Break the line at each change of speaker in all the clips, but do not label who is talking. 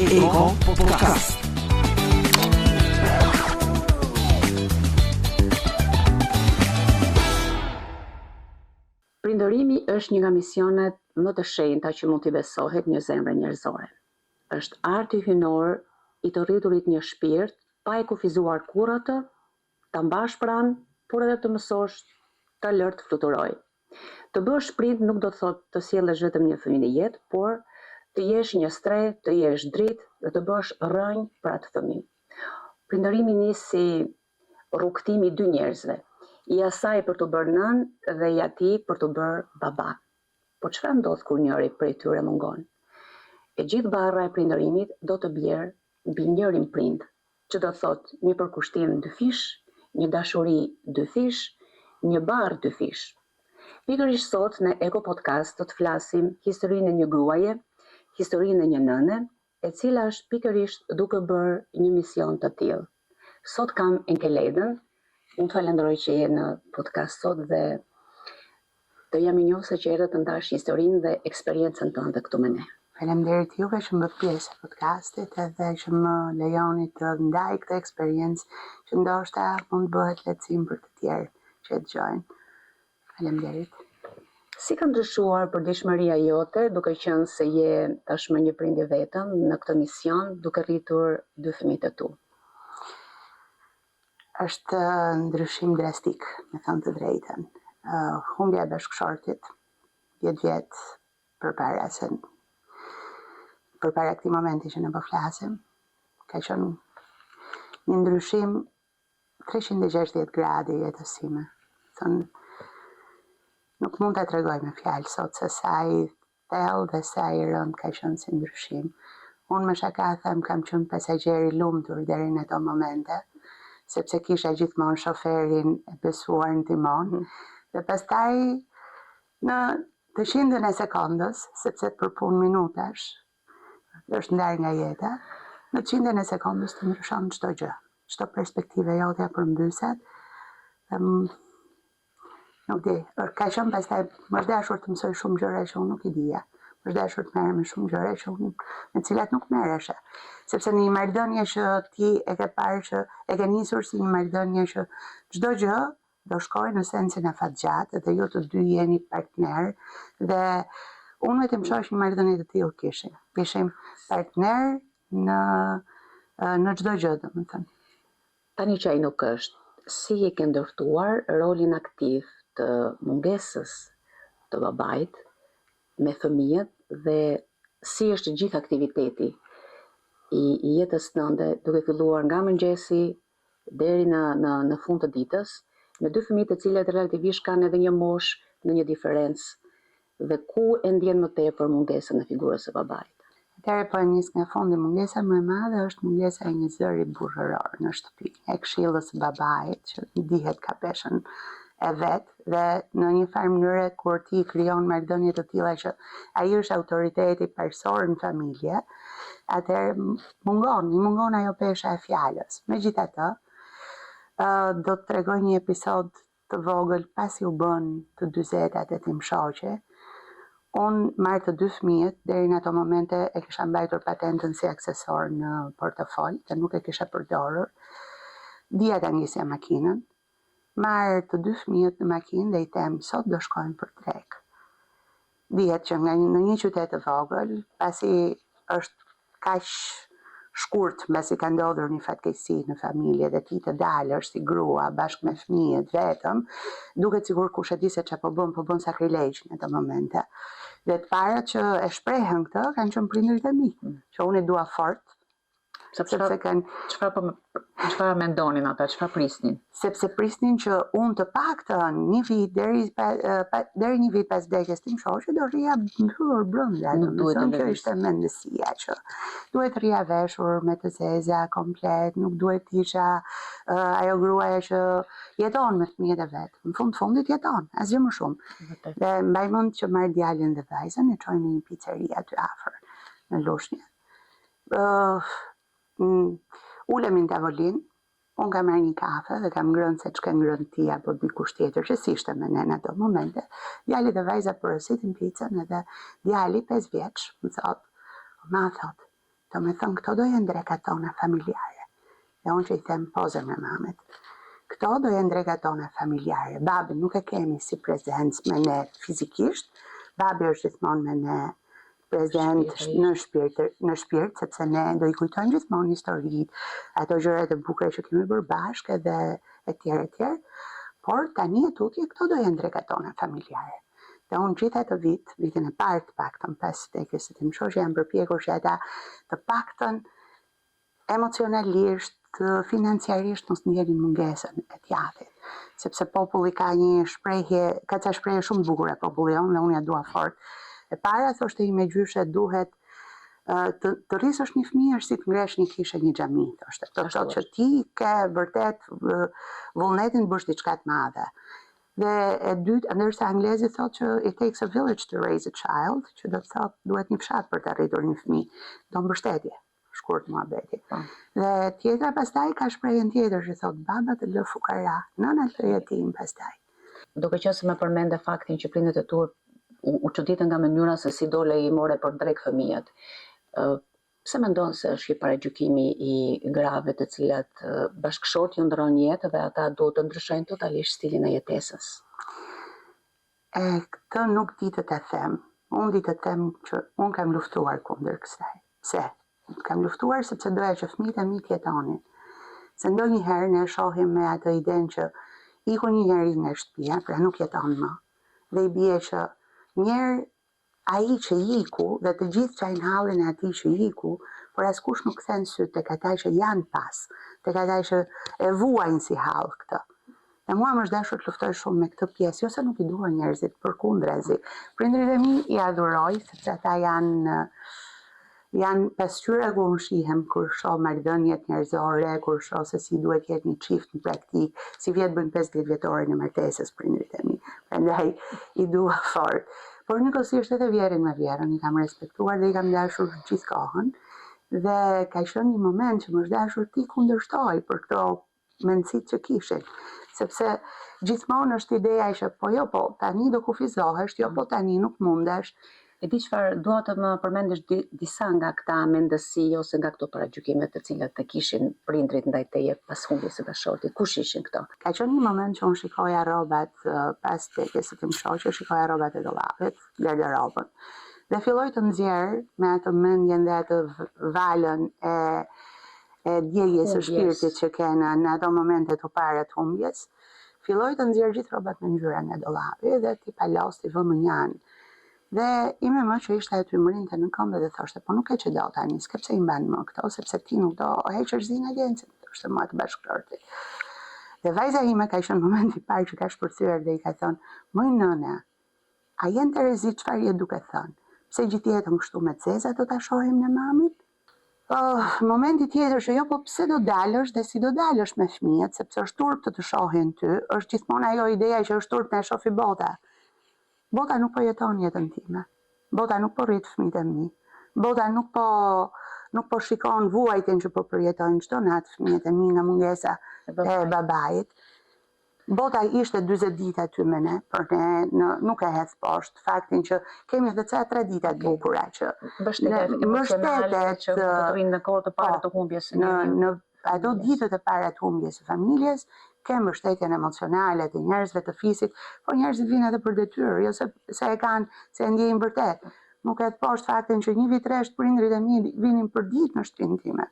Eko Podcast. Prindërimi është një nga misionet më të shenjta që mund t'i besohet një zemre njerëzore. Është arti hyjnor i të rriturit një shpirt pa e kufizuar kurrë atë, ta mbash pranë, por edhe të mësosh ta lërë të fluturojë. Të bëhesh prind nuk do të thotë të sjellësh vetëm një fëmijë në jetë, por të jesh një strehë, të jesh dritë dhe të bësh rrënjë për atë fëmijë. Prindërimi nis si rrugëtimi i dy njerëzve, i asaj për t'u bërë nënë dhe i atij për t'u bërë baba. Po çfarë ndodh kur njëri prej tyre mungon? E gjithë barra e prindërimit do të bjerë mbi njërin prind, që do të thotë një përkushtim dyfish, një dashuri dyfish, një barrë dyfish. Pikërisht sot në Eko Podcast do të flasim historinë e një gruaje, historinë e një nëne, e cila është pikërisht duke bërë një mision të tillë. Sot kam Enkelejdën, unë të falenderoj që je në podcast sot dhe të jam mirënjohëse që erdhe të ndash historinë dhe eksperiencën tënde këtu me ne.
Faleminderit juve që më bëtë pjesë e podcastit edhe që më lejoni të ndaj këtë eksperiencë që ndoshta mund të bëhet lehtësim për të tjerë që e dëgjojnë. Faleminderit.
Si ka ndryshuar përditshmëria jote duke qenë se je tashmë një prind i vetëm në këtë mision duke rritur dy fëmijët e tu?
Është ndryshim drastik, me thënë të drejtën. Humbja e bashkëshortit, 10 vjet përpara se përpara këtij momenti që ne po flasim, ka qenë një ndryshim 360 gradë i jetës sime. Thënë, nuk mund ta tregoj me fjalë sot se sa i thellë dhe sa i rëndë ka qenë si ndryshim. Unë me shaka them kam qenë pasagjer i lumtur deri në ato momente, sepse kisha gjithmonë shoferin e besuar në timon dhe pastaj në të qindën e sekondës, sepse për punë minutash është ndarë nga jeta, në të qindën e sekondës të ndryshon çdo gjë. Çdo perspektivë e jotja përmbyset dhe Nuk di, ka qenë pastaj, më është dashur të mësoj shumë gjëra që unë nuk i dija. Më është dashur të merrem me shumë gjëra që unë me të cilat nuk merresha. Sepse në një marrëdhënie që ti e ke parë që e ke nisur si një marrëdhënie që çdo gjë do shkojë në sensin afatgjatë dhe ju të dy jeni partner dhe unë me tim shoq një marrëdhënie të tillë kishim. Ishim partner në në çdo gjë, domethënë.
Tani që ai nuk është, si e ke ndërtuar rolin aktiv të mungesës të babait me fëmijët dhe si është gjithë aktiviteti i, i jetës tënde duke filluar nga mëngjesi deri në në në fund të ditës, me dy fëmijë të cilët relativisht kanë edhe një moshë në një diferencë dhe ku e ndjen më tepër mungesën e figurës së babait?
Atëherë po e nis nga fundi, mungesa më e madhe është mungesa e një zëri burrëror në shtëpi, e këshillës së babait që dihet ka peshën e vet dhe në një farë mënyre kur ti krijon marrëdhënie të tilla që ai është autoriteti parësor në familje, atëherë mungon, i mungon ajo pesha e fjalës. Megjithatë, do të tregoj një episod të vogël pasi u bënë të dyzetat e tim shoqi, unë marr të dy fëmijët, deri në ato momente e kisha mbajtur patentën si aksesor në portofol dhe nuk e kisha përdorur. Dija ta ngisja makinën, marr të dy fëmijët në makinë dhe i them sot do shkojmë për drekë. Dihet që nga në një qytet të vogël, pasi është kaq shkurt mbasi ka ndodhur një fatkeqësi në familje dhe ti të dalësh si grua bashkë me fëmijët vetëm, duket sikur kush e di se ça po bën, po bën sakrilegj në ato momente. Dhe të parët që e shprehën këtë kanë qenë prindërit e mi, që unë i dua fort,
Sepse çfarë kanë çfarë po çfarë mendonin ata, çfarë prisnin?
Sepse prisnin që unë të paktën një vit deri pa, pa, deri një vit pas vdekjes tim shoqi do rrija mbyllur brenda,
Nuk duhet të
kjo ishte mendësia që duhet rrija veshur me të zeza komplet, nuk duhet të isha uh, ajo gruaja që jeton me fëmijët e vet. Në fund të fundit jeton, asgjë më shumë. Vërtet. Dhe mbaj mend që marr djalin dhe vajzën e çoj në një piceri aty afër në Lushnjë. Uh, ulemi në tavolinë, unë kam marrë një kafe dhe kam ngrënë se ç'ke ngrënë ti apo dikush tjetër që s'ishte me ne në ato momente. Djali dhe vajza porositin picën edhe djali 5 vjeç më thot, ma thot, Domethënë këto do jenë drekat tona familjare. Dhe unë që i them po zemra e mamit. Këto do jenë drekat tona familjare. Babin nuk e kemi si prezencë me ne fizikisht, babi është gjithmonë me ne prezent në shpirt, në shpirt sepse ne do i kujtojmë gjithmonë historitë, ato gjërat e bukura që kemi bërë bashkë edhe e tjerë e tjerë. Por tani e tutje këto do jenë drekat tona familjare. Dhe unë gjithë atë vit, vitin e parë të paktën pas vdekjes së tim shoqi, jam përpjekur që ata të paktën emocionalisht, financiarisht mos ndjenin mungesën e t'jatit. Sepse populli ka një shprehje, ka ca shprehje shumë të bukura populli jonë dhe unë ja dua fort. E para thoshte ime gjyshe duhet të, të rrisësh një fëmijë është si të ngresh një kishë një xhami, thoshte. Do të thotë që ti ke vërtet vullnetin të bësh diçka të madhe. Dhe e dytë, ndërsa anglezi thotë që it takes a village to raise a child, që do të thotë duhet një fshat për të rritur një fëmijë, do mbështetje, shkurt muhabeti. Po. Dhe tjetra pastaj ka shprehjen tjetër që thotë baba të lë fukara, nëna të lë jetim pastaj.
Duke qenë se më përmende faktin që prindët e tu u, u çuditën nga mënyra se si dole i more për drekë fëmijët. Ë Pse mendon se është ky paragjykimi i grave të cilat bashkëshorti u ndërron jetë dhe ata duhet të ndryshojnë totalisht stilin e jetesës?
E këtë nuk di të ta them. Unë di të them që unë kam luftuar kundër kësaj. Pse? Kam luftuar sepse doja që fëmijët e mi të jetonin. Se ndonjëherë ne shohim me atë idenë që iku një njeri nga shtëpia, pra nuk jeton më. Dhe i bie që mjerë Ai që iku dhe të gjithë qajnë hallin e atij që iku, por askush nuk kthen sytë tek ata që janë pas, tek ata që e vuajnë si hall këtë. Dhe mua më është dashur të luftoj shumë me këtë pjesë, jo se nuk i dua njerëzit, përkundrazi. Prindërit e mi i adhuroj sepse ata janë Janë pasqyra ku unë shihem kur shoh marrëdhëniet njerëzore, kur shoh se si duhet të jetë një çift në praktikë, sivjet bëjnë 50 vjetorin e martesës prindërit e mi. Prandaj i dua fort. Por njëkohësisht edhe vjehrrin me vjehrrën i kam respektuar dhe i kam dashur gjithë kohën. Dhe ka qenë një moment që më është dashur t'i kundërshtoj për këto mendësitë që kishin. Sepse gjithmonë është ideja që po jo po tani do kufizohesh, jo po tani nuk mundesh.
E di çfarë, dua të më përmendësh di, disa nga këta mendësi ose nga këto paragjykime të cilat të kishin prindrit ndaj teje pas humbjes së bashkëshortit. Kush ishin këto?
Ka qenë një moment që unë shikoja rrobat pas vdekjes së tim shoqi, shikoja rrobat e dollapit, garderobën. Dhe filloj të nxjerr me atë mendjen dhe atë valën e e djegies së shpirtit që ke në, në ato momente të para të humbjes, filloj të nxjerr gjithë rrobat me ngjyra nga dollapi dhe t'i palos, t'i vë mënjanë. Dhe ime më që ishte aty më rrinte në këmbë dhe thoshte, po nuk e që do tani, s'ke pse i mban më këto, sepse ti nuk do heqësh zinë e Gencit, thoshte mua të bashkëshortit. Dhe vajza ime ka qenë momenti i parë që ka shpërthyer dhe i ka thënë, moj nëne, a je në terezi çfarë je duke thënë? Pse gjithë jetën kështu me të zeza do ta shohim ne mamin? Oh, momenti tjetër që jo po pse do dalësh dhe si do dalësh me fëmijët, sepse është turp të të shohin ty, është gjithmonë ajo ideja që është turp na shofi bota. Bota nuk po jeton jetën time. Bota nuk po rrit fëmijët e mi. Bota nuk po nuk po shikon vuajtjen që po përjetojnë çdo natë fëmijët e mi nga mungesa e babait. Bota ishte 40 ditë aty me ne, për ne në, nuk e hedh poshtë faktin që kemi edhe ca tradita të bukura që
mbështetja emocionale që të rrinë në kohë të parë po, të humbjes
së në në ato ditët e para të humbjes së familjes, ke mbështetjen emocionale të njerëzve të fisit, po njerëzit vinë edhe për detyrë, jo se se e kanë, se e ndjejnë vërtet. Nuk e hedh poshtë faktin që një vit rresht prindërit e mi vinin për ditë në shtëpinë time.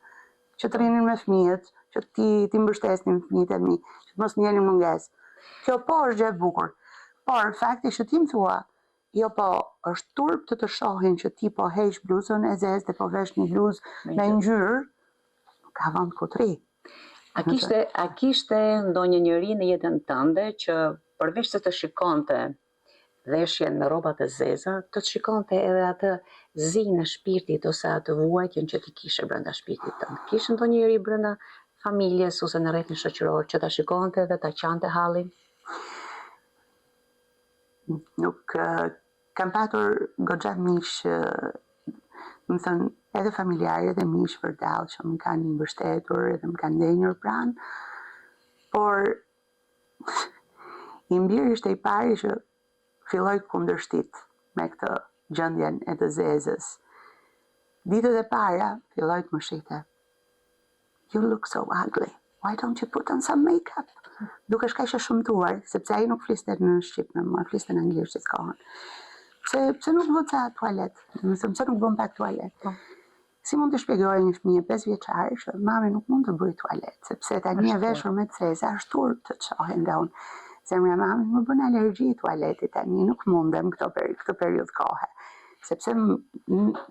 që të rrinin me fëmijët, që t'i t'i mbështesnin fëmijët e mi, që të mos ndjenin mungesë. Kjo po është gjë e bukur. Por fakti që ti më thua, jo po, është turp të të shohin që ti po heq bluzën e zezë dhe po vesh një bluzë me ngjyrë, nuk ka vend ku të
rri. A kishte a kishte ndonjë njeri në jetën tënde që përveç se të shikonte veshjen me rroba të zeza, të të shikonte edhe atë zinë e shpirtit ose atë vuajtjen që ti kishe brenda shpirtit tënd. Kishte ndonjë njeri brenda familjes ose në rrethin shoqëror që ta shikonte dhe ta qante hallin?
Nuk kam patur goxha miq që domethënë edhe familjarë edhe miq vërdallë që më kanë mbështetur edhe më kanë ndenjur pranë, por Im bir ishte i pari që filloi kundërshtitë me këtë gjendjen e të zezës. Ditët e para filloi të më shihte. You look so ugly. Why don't you put on some makeup? Dukesh kaq e shëmtuar, sepse ai nuk fliste në shqip me mua, fliste në anglisht gjithë kohën. Pse pse nuk bën ca tualet? Domethënë pse nuk bën pak tualet? Po. Si mund të shpjegoj një fëmijë 5 vjeçar që mami nuk mund të bëjë tualet, sepse tani e veshur me të zeza është turp të të shohin dhe unë. Zemra mami më bën alergji tualeti tani, nuk mundem këto per, këtë periudhë kohe. Sepse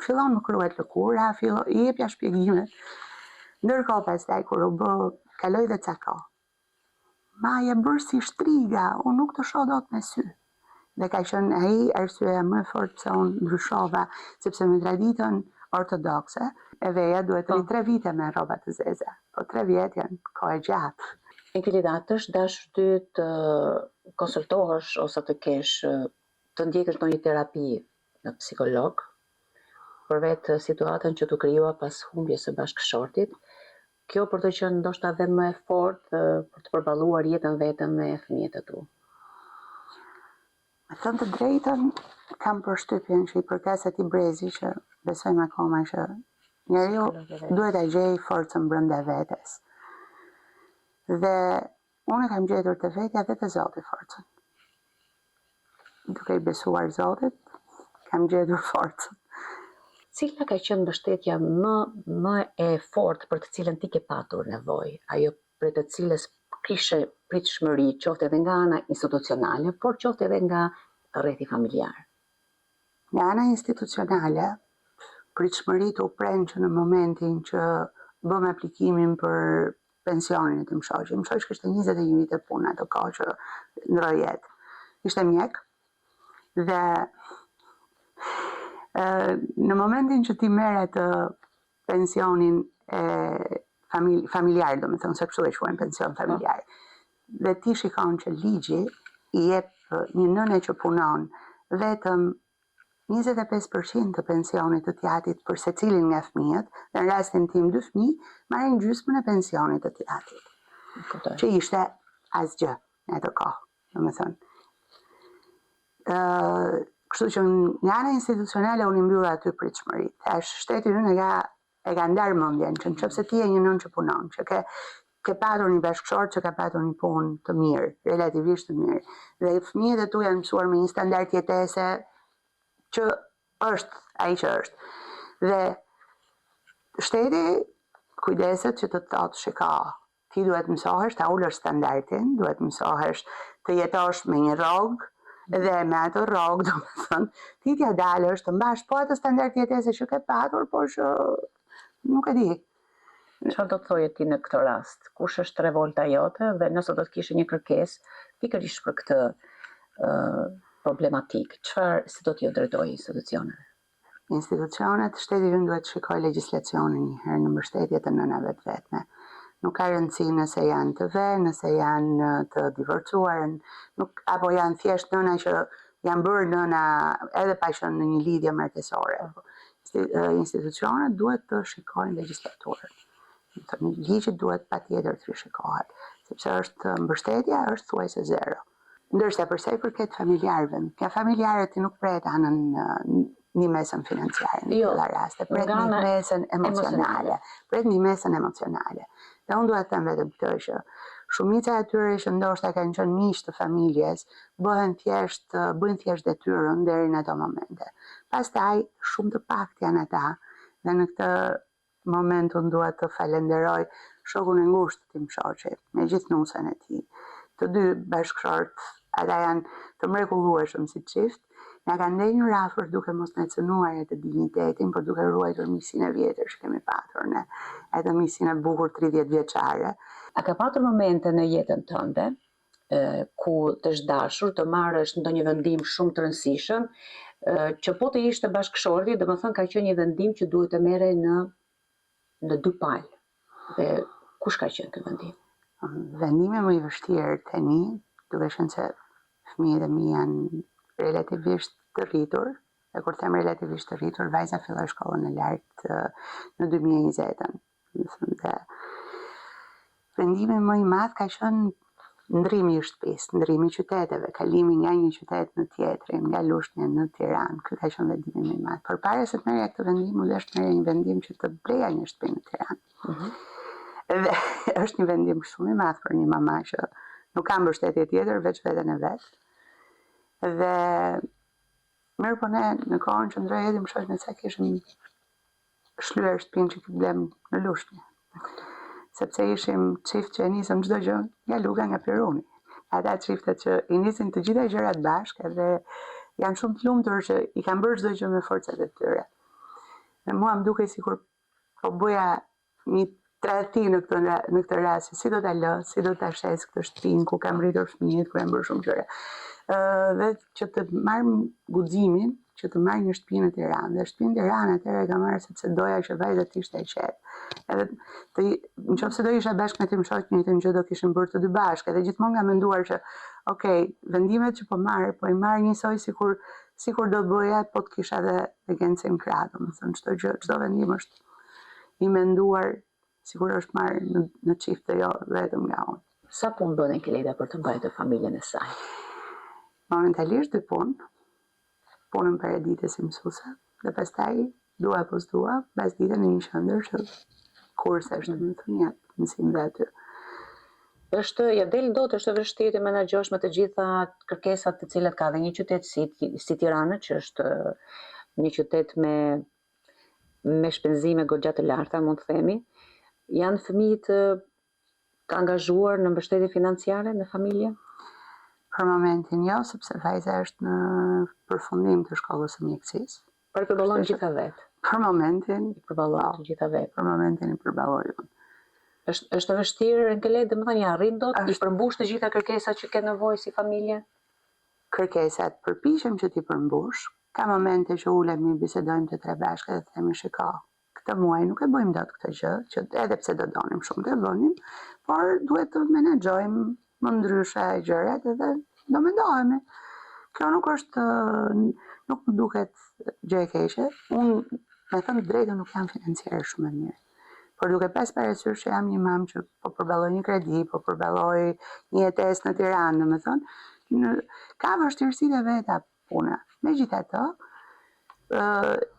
fillon më kruhet lëkura, fillon i jepja shpjegime. Ndërkohë pastaj kur u bë, kaloi dhe ca kohë. Ma je bërë si shtriga, unë nuk të shoh dot me sy. Dhe ka qenë ai arsyeja më e fortë pse unë ndryshova, sepse me traditën ortodokse, e veja duhet të rri po. tre vite me rroba të zeza. Po tre vjet janë kohë e gjatë.
Enkelida, të është dashur ty të konsultohesh ose të kesh të ndjekësh ndonjë terapi në psikolog për vetë situatën që t'u krijua pas humbjes së bashkëshortit, kjo për të qenë ndoshta dhe më e fortë për të përballuar jetën vetëm me fëmijët e tu.
Me thënë të drejtën, kam përshtypjen që i përkas atij brezi që besojmë akoma që njeriu duhet ta gjejë forcën brenda vetes. Dhe unë e kam gjetur te vetja dhe te Zoti forcën. Duke i besuar Zotit, kam gjetur forcën.
Cila ka qenë mbështetja më më e fortë për të cilën ti ke patur nevojë, ajo prej të cilës kishe pritshmëri, qoftë edhe nga ana institucionale, por qoftë edhe nga rrethi familjar?
Nga ana institucionale, pritshmëritë u prenë që në momentin që bëmë aplikimin për pensionin e tim shoqi. Im shoq kishte 21 vite punë ato kohë që ndërroi jetë. Ishte mjek dhe në momentin që ti merr atë pensionin e famil, familjar, domethënë se kështu e quajnë pension po. familjar. Dhe ti shikon që ligji i jep një nëne që punon vetëm 25% të pensionit të t'jatit për secilin nga fëmijët, dhe në rastin tim dy fëmijë, marrin gjysmën e pensionit të t'jatit. Që ishte asgjë në atë kohë, domethënë. Ë, kështu që nga ana institucionale unë i mbylla aty pritshmëritë. Thash shteti ynë e ka e ka ndarë mendjen që nëse ti je një nënë që punon, që ke ke patur një bashkëshort që ka patur një punë të mirë, relativisht të mirë, dhe fëmijët e tu janë mësuar me një standard jetese që është ai që është. Dhe shteti kujdeset që të të thotë, shiko, Ti duhet të mësohesh ta ulësh standardin, duhet të mësohesh të jetosh me një rrogë dhe me atë rrogë, domethënë, ti t'ia dalësh të mbash po atë standard jetese që ke patur, por që nuk e di.
Çfarë do të thoje ti në këtë rast? Kush është revolta jote dhe nëse do të kishe një kërkesë pikërisht për këtë problematikë, çfarë si do t'iu drejtoje institucioneve?
Institucionet, shteti ynë duhet të shikojë legjislacionin një herë në mbështetje të nënave të vetme. Nuk ka rëndësi nëse janë të ve, nëse janë të divorcuar, nuk apo janë thjesht nëna që janë bërë nëna edhe pa qenë në një lidhje martesore. Institucionet duhet të shikojnë legjislaturën. Ligji duhet patjetër të rishikohet, sepse është mbështetja është thuajse zero. Ndërsa për sa i përket familjarëve, nga familjarët ti nuk pret anën ndihmesën financiare në jo, këto raste, pret ndihmesën emocionale, pret ndihmesën emocionale. Dhe unë dua të them vetëm këtë që shumica e atyre që ndoshta kanë qenë miq të familjes, bëhen thjesht, bëjnë thjesht detyrën deri në ato momente. Pastaj shumë të paktë janë ata dhe në këtë moment unë dua të falenderoj shokun e ngushtë të tim shoqi, me gjithë nusen e tij. Të dy bashkëshortë, ata janë të mrekullueshëm si çift, na kanë ndenjur afër duke mos na cënuar atë dinjitetin, por duke ruajtur miqësinë e vjetër që kemi patur ne, atë miqësinë e bukur 30 vjeçare.
A ka patur momente në jetën tënde ku të është dashur të marrësh ndonjë vendim shumë të rëndësishëm, që po të ishte bashkëshorti, domethënë ka qenë një vendim që duhet të merrej në në dy palë. Dhe kush ka qenë ky
vendim? Vendimi më i vështirë tani, duke qenë se fëmijët e mi janë relativisht të rritur, dhe kur them relativisht të rritur, vajza filloi shkollën e lartë në 2020-ën. Domethënë dhe vendimi më i madh ka qenë Ndrrimi i shtëpisë, ndrrimi i qyteteve, kalimi nga një qytet në tjetrin, nga Lushnja në Tiranë, ky ka qenë vendimi më i madh. Por para se të merrja këtë vendim, u desh të merrja një vendim që të bleja një shtëpi në Tiranë. Mm -hmm. Dhe është një vendim shumë i madh për një mama që nuk ka mbështetje tjetër veç veten e vet. Dhe mirëpo ne në kohën që ndërroi jetë im shoq ne sa kishim shlyer shtëpinë që blemë në Lushnjë. Sepse ishim çift që e nisëm çdo gjë nga Luga nga Piruni. Ata çiftet që i nisin të gjitha gjërat bashkë edhe janë shumë të lumtur që i kanë bërë çdo gjë me forcat e tyre. Dhe mua më dukej sikur po bëja një tradhti në këtë në këtë rast, si do ta lë, si do ta shes këtë shtëpinë ku kam rritur fëmijët, ku janë bërë shumë gjëra. Ë dhe që të marr guximin që të marr një shtëpi në Tiranë. Dhe shtëpinë në Tiranë atëherë e kam marrë sepse doja që vajza të ishte e qetë. Edhe të në qoftë se do isha bashkë me tim shoq, të njëjtën gjë do kishim bërë të dy bashkë. Edhe gjithmonë kam menduar që, ok, vendimet që po marr, po i marr njësoj sikur sikur do bëja po të kisha dhe dhe Gencin krah, domethënë çdo gjë, çdo vendim është i menduar sikur është marrë në, në çift dhe jo vetëm nga unë.
Sa punë bën Enkeleda për të mbajtur familjen e saj?
Momentalisht dy punë, punën paradite si mësuese dhe pastaj dua apo s'dua, mbasdite në një qendër që kursesh, domethënë jap mësim dhe aty.
Është, ja del dot, është e vështirë të menaxhosh me të gjitha kërkesat të cilat ka dhe një qytet si si Tirana, që është një qytet me me shpenzime goxha të larta, mund të themi. Janë fëmijët të angazhuar në mbështetje financiare në familje?
Për momentin jo, sepse vajza është në përfundim të shkollës së mjekësisë.
Por i përballon gjitha vetë.
Për momentin
i përballon po, të gjitha vetë.
Për momentin i përballoj unë.
Është është e vështirë Enkeled, domethënë ia arrin dot, i përmbush të gjitha kërkesat që ke nevojë si familje?
Kërkesat përpiqem që t'i përmbush. Ka momente që ulemi, bisedojmë të tre bashkë dhe themi shiko, këtë muaj nuk e bëjmë dot këtë gjë, që edhe pse do donim shumë të bënim, por duhet të menaxhojmë më ndryshe gjërat edhe do mendohemi. Kjo nuk është, nuk më duket gjë e keqe. Unë, me thënë të drejtën, nuk jam financiere shumë e mirë. Por duke pas parasysh që jam një mamë që po përballoj një kredi, po përballoj një jetesë në Tiranë, domethënë, në, ka vështirësitë e veta puna. Megjithatë, ë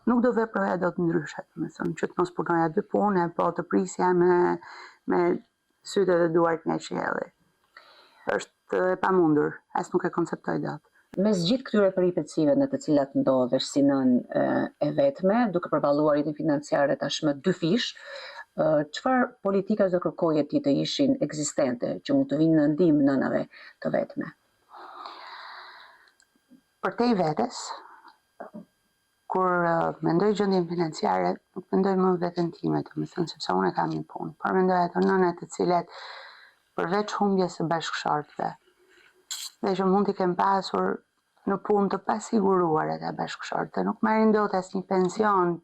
nuk do veproja dot ndryshe, domethënë që të mos punoja dy punë, po të prisja me me sytë dhe duart nga qielli. Është e pamundur, as nuk e konceptoj dot.
Mes gjithë këtyre peripecive në të cilat ndodhesh si nënë e vetme, duke përballuar jetën financiare tashmë dyfish, çfarë politikash do kërkoje ti të ishin ekzistente, që mund të vinin në ndihmë nënave të vetme?
Përtej vetes, kur mendoj gjendjen financiare, nuk mendoj më veten time, domethënë, sepse unë e kam një punë, por mendoj ato nëna të cilat përveç humbjes së bashkëshortëve, dhe që mund t'i kenë pasur në punë të pasiguruar ata bashkëshortë, dhe nuk marrin dot asnjë pension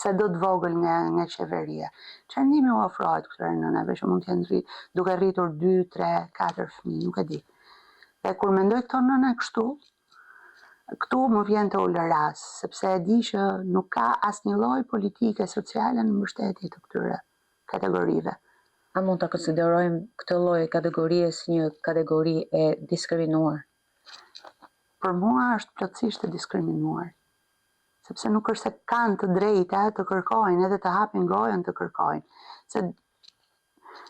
sado të vogël nga nga qeveria. Çfarë ndihme u ofrohet këtyre nënave që mund të jenë duke rritur 2, 3, 4 fëmijë, nuk e di. Dhe kur mendoj këto nëna kështu, këtu më vjen të ulëras, sepse e di që nuk ka asnjë lloj politike sociale në mbështetje të këtyre kategorive.
A mund ta konsiderojmë këtë lloj kategorie si një kategori e diskriminuar?
Për mua është plotësisht e diskriminuar, sepse nuk është se kanë të drejta të kërkojnë edhe të hapin gojën të kërkojnë, se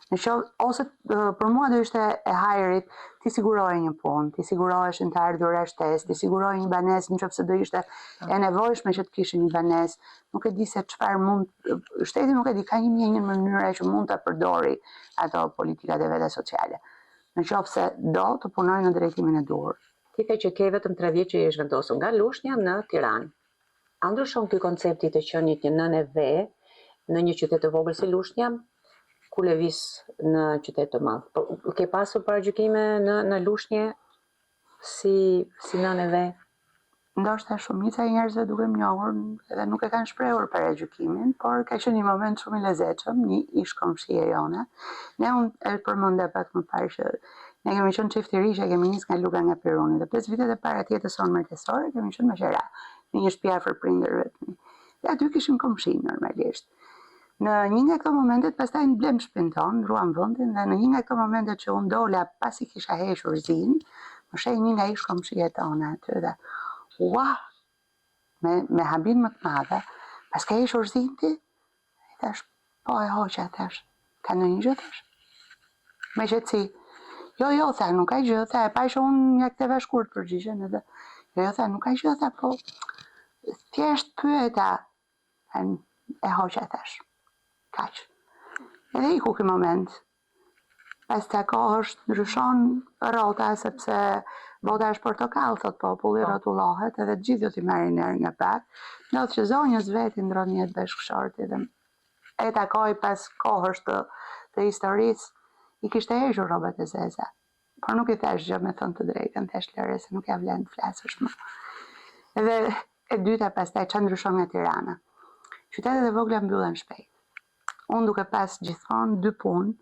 Në qoftë, ose për mua do ishte e hajrit t'i sigurohej një punë, t'i siguroheshin të ardhura shtesë, t'i sigurohej një banesë në qoftë se do ishte e nevojshme që të kishin një banesë. Nuk e di se çfarë mund, shteti nuk e di, ka 1001 mënyra që mund ta përdori ato politikat e veta sociale. Në qoftë se do të punojë në drejtimin e duhur.
Ti the që ke vetëm 3 vjet që je zhvendosur nga Lushnja në Tiranë. A ndryshon ky koncept i të qenit një nënë e ve në një qytet të vogël si Lushnja, kur lëviz në qytet të madh? Po ke pasur paragjykime në në Lushnje si si nënë e ve?
Ndoshta shumica e njerëzve duke më njohur edhe nuk e kanë shprehur paragjykimin, por ka qenë një moment shumë i lezetshëm, një ish komshie jone. Ne unë e përmenda pak më parë që ne kemi qenë çift i ri që e kemi nis nga Luga nga Piruni dhe 5 vitet e para të jetës sonë martesore kemi qenë me qera në një shtëpi afër prindërve të mi. Dhe aty kishim komshinj normalisht. Në një nga këto momentet, pastaj ne blemë shpinë tonë, ndruam vendin dhe në një nga këto momentet që unë dola pasi kisha hequr zinë, më sheh një nga ish komshijet tona aty dhe ua, me, me habinë më të madhe, paske hequr zinë ti? I thash, po e hoqa, thash, ka ndonjë gjë, thash? Me qetësi. Jo, jo, tha, nuk ka gjë, tha, e pa që unë ia ktheva shkurt përgjigjen edhe. Jo, jo, tha, nuk ka gjë, tha, po thjesht pyeta, E hoqa thash. Kaq. Edhe iku ky moment. Pas ca kohësh ndryshon rrota sepse bota është portokall, thot populli, po. rrotullohet edhe të gjithë do t'i marrin erë nga pak. Ndodh që zonjës vetë i ndron jetë bashkëshorti dhe e takoj pas kohësh të, të historisë, i kishte hequr rrobat e zeza. Por nuk i thash gjë me thënë të drejtën, thash lëre se nuk ia vlen të flasësh më. Edhe e dyta pastaj ça ndryshon nga Tirana. Qytetet e vogla mbyllen shpejt. Unë duke pas gjithmonë dy punë,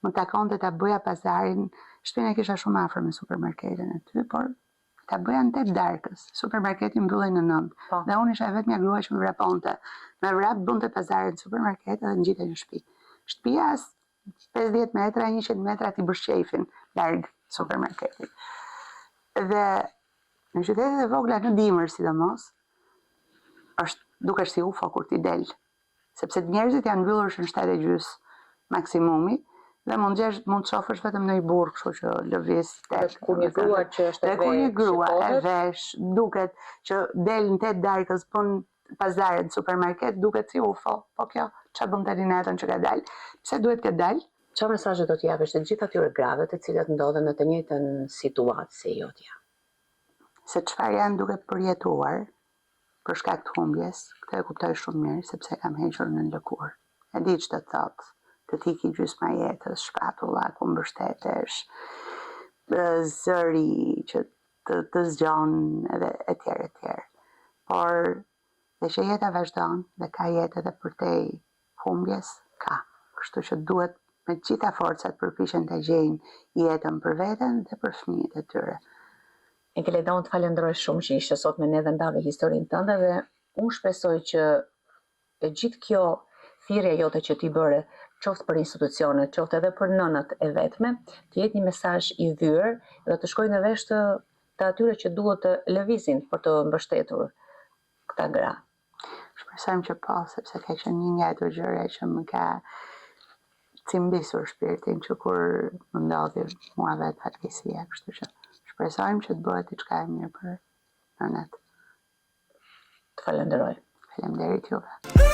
më takonte ta bëja pazarin, shtëpinë e kisha shumë afër me supermarketin aty, por ta bëja në tetë darkës. Supermarketi mbyllej në nëntë. Po. Dhe unë isha e vetmja grua që më vraponte. Me vrap bënte pazarin në supermarket edhe ngjitej në shtëpi. Shtëpia 50 metra, 100 metra t'i bësh qejfin larg supermarketit. Dhe në qytetet e vogla në dimër sidomos, është dukesh si UFO kur ti del. Sepse njerëzit janë mbyllur që në 7 e gjys maksimumi dhe mund gjesh mund të shofësh vetëm ndonjë burrë kështu që lëviz
tek. Kur një grua që është e
vesh, kur një grua e vesh, duket që del në 8 darkës bën pazaret në supermarket duket si UFO, po kjo ça bën tani natën që ka dalë, pse duhet të ketë dalë?
Ça mesazhe do t'i japësh të gjithë atyre grave të cilat ndodhen në të njëjtën situatë si jotja?
Se çfarë janë duke përjetuar për shkak të humbjes, këtë e kuptoj shumë mirë sepse e kam hequr nën lëkurë. E di ç'do të thotë të të iki gjysma e jetës, shpatulla ku mbështetesh, zëri që të të zgjon edhe etj etj. Por dhe që jeta vazhdon dhe ka jetë edhe përtej humbjes, ka. Kështu që duhet me të gjitha forcat përpiqen ta gjejnë jetën për veten dhe për fëmijët e tyre.
Enkeleda, unë të falenderoj shumë që ishe sot me ne dhe ndave historinë tënde dhe unë shpresoj që E gjithë kjo thirrje jote që ti bëre, qoftë për institucionet, qoftë edhe për nënat e vetme, të jetë një mesazh i vyer dhe të shkojë në vesh të të atyre që duhet të lëvizin për të mbështetur këta gra.
Shpresojmë që po, sepse ka qenë një nga ato gjëra që më ka cimbisur shpirtin që kur më ndodhi mua vetë fatkeqësia, kështu që shpresojmë që të bëhet diçka e mirë për nënat.
Të falenderoj.
Faleminderit juve.